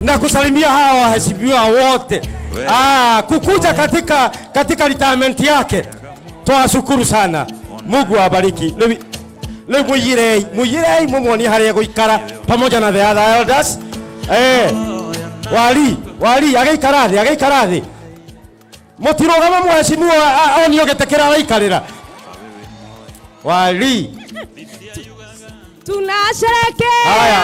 Na kusalimia hawa waheshimiwa wote, kukuja katika retirement yake. Twashukuru sana, Mungu awabariki. Rĩu mũiyĩrei, mũiyĩrei, mũmuonie harĩa egũikara pamoja na the other elders. Wali wali agĩikara thĩ, agĩikara thĩ, mũtirũgama mheshimiwa onio gĩtĩ kĩrĩa araikarĩra. Wali. Tunasherekea Haya,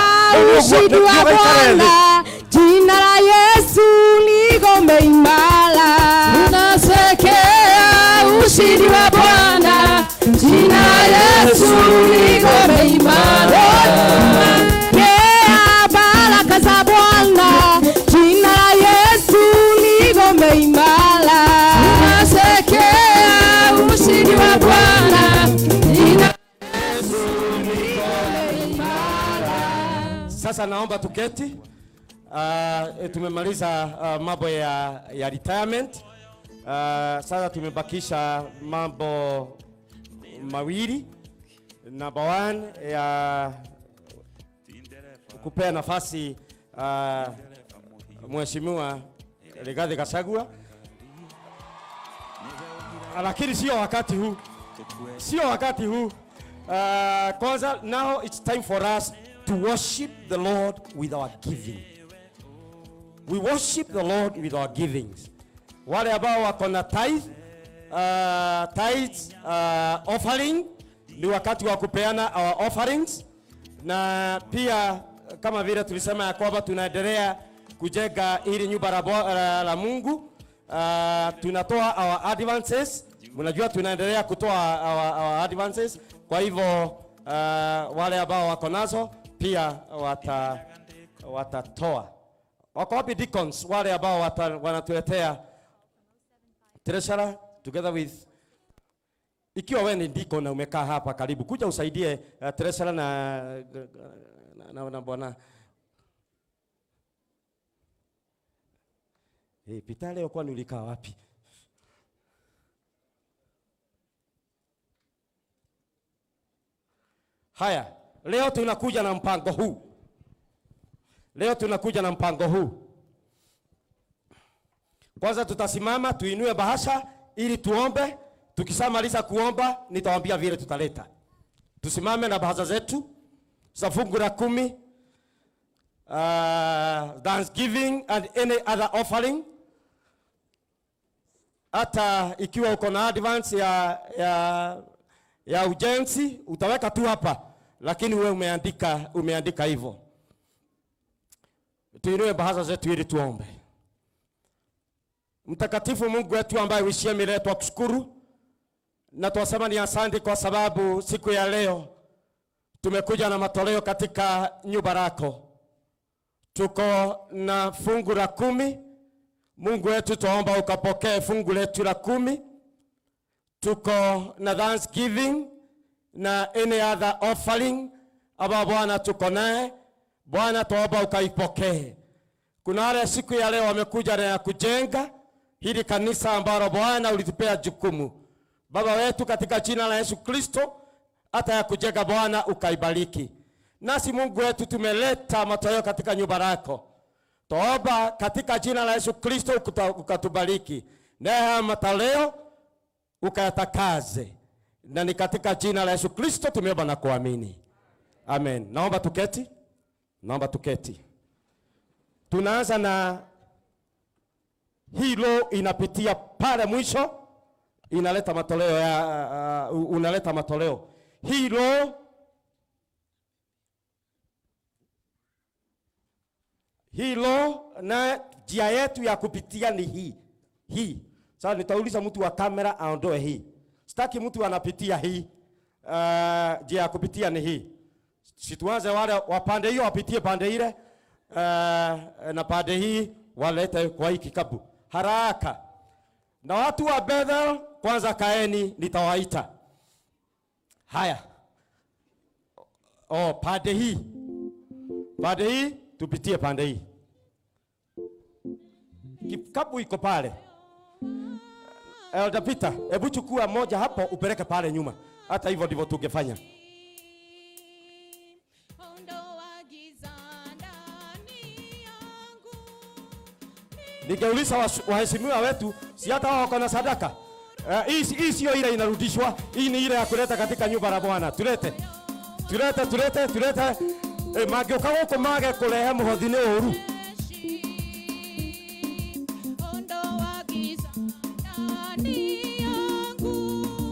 ushindi wa ndio ukaikare. Bwana, jina la Yesu ni ngome imara. Tunasherekea ushindi wa Bwana, jina la Yesu ni ngome imara. Tunasherekea baraka za Bwana, jina la Yesu ni ngome imara. Tunasherekea ushindi wa Bwana, jina. Sasa naomba tuketi. Tumemaliza mambo ya retirement. Sasa tumebakisha mambo mawili. Number one ya kupea nafasi Mheshimiwa Rigathi Gachagua, lakini sio wakati huu, sio wakati huu. Kwanza now it's time for us to worship the Lord with our giving. We worship the Lord with our givings. Wale ambao wako na tithes, offering, ni wakati wa kupeana our offerings, na pia kama vile tulisema ya kwamba tunaendelea kujenga ili nyumba la Mungu. Tunatoa our advances. Mnajua tunaendelea kutoa our advances. Kwa hivyo wale ambao wako nazo pia watatoa. Wako wapi deacons wale ambao wanatuletea treasurer together with? Ikiwa wewe ni deacon na umekaa hapa karibu, kuja usaidie treasurer na bwana. Hey, Peter, leo kwani ulikaa wapi? Haya, leo tunakuja na mpango huu. Leo tunakuja na mpango huu. Kwanza tutasimama tuinue bahasha ili tuombe. Tukishamaliza kuomba nitawaambia vile tutaleta. Tusimame na bahasha zetu za fungu la 10, thanksgiving and any other offering. Hata ikiwa uko na advance ya ujenzi utaweka tu hapa, lakini wewe umeandika hivyo. Tuinue bahasha zetu ili tuombe. Mtakatifu Mungu wetu ambaye uishie milele, twakushukuru na twasema ni asante kwa sababu siku ya leo tumekuja na matoleo katika nyumba lako. Tuko na fungu la 10. Mungu wetu, twaomba ukapokee fungu letu la 10. Tuko na thanksgiving na any other offering ambao Bwana tuko naye. Bwana, twaomba ukaipokee. Kuna wale siku ya leo wamekuja na ya kujenga hili kanisa ambalo Bwana ulitupea jukumu. Baba wetu, katika jina la Yesu Kristo, hata ya kujenga Bwana ukaibariki. Nasi Mungu wetu tumeleta matoleo katika nyumba lako. Twaomba katika jina la Yesu Kristo ukatubariki. Na haya matoleo ukayatakaze. Na ni katika jina la Yesu Kristo tumeomba na kuamini. Amen. Naomba tuketi. Naomba tuketi. Tunaanza na hilo, inapitia pale mwisho, inaleta matoleo ya, unaleta matoleo. Hilo na njia yetu ya kupitia ni hii. Hii. Sasa nitauliza mtu wa kamera aondoe hii. Sitaki mtu anapitia hii. Njia ya kupitia ni hii. Situanze wale wa pande hiyo wapitie pande ile, na pande hii walete kwa hii kikapu haraka. Na watu wa Bethel kwanza kaeni, nitawaita. Haya. Oh, pande hii. Pande hii tupitie pande hii. Kikapu iko pale. Elder Peter, hebu chukua moja hapo upeleke pale nyuma. Hata hivyo ndivyo tungefanya. Ondoa giza ndani yangu. Ningeuliza waheshimiwa wetu, si hata wao wako na sadaka? Hii sio ile inarudishwa, hii ni ile ya kuleta katika nyumba la Bwana. Tulete, tulete, tulete, tulete. Mangĩũka gũkũ mage kũrehe mũhothi nĩ ũru.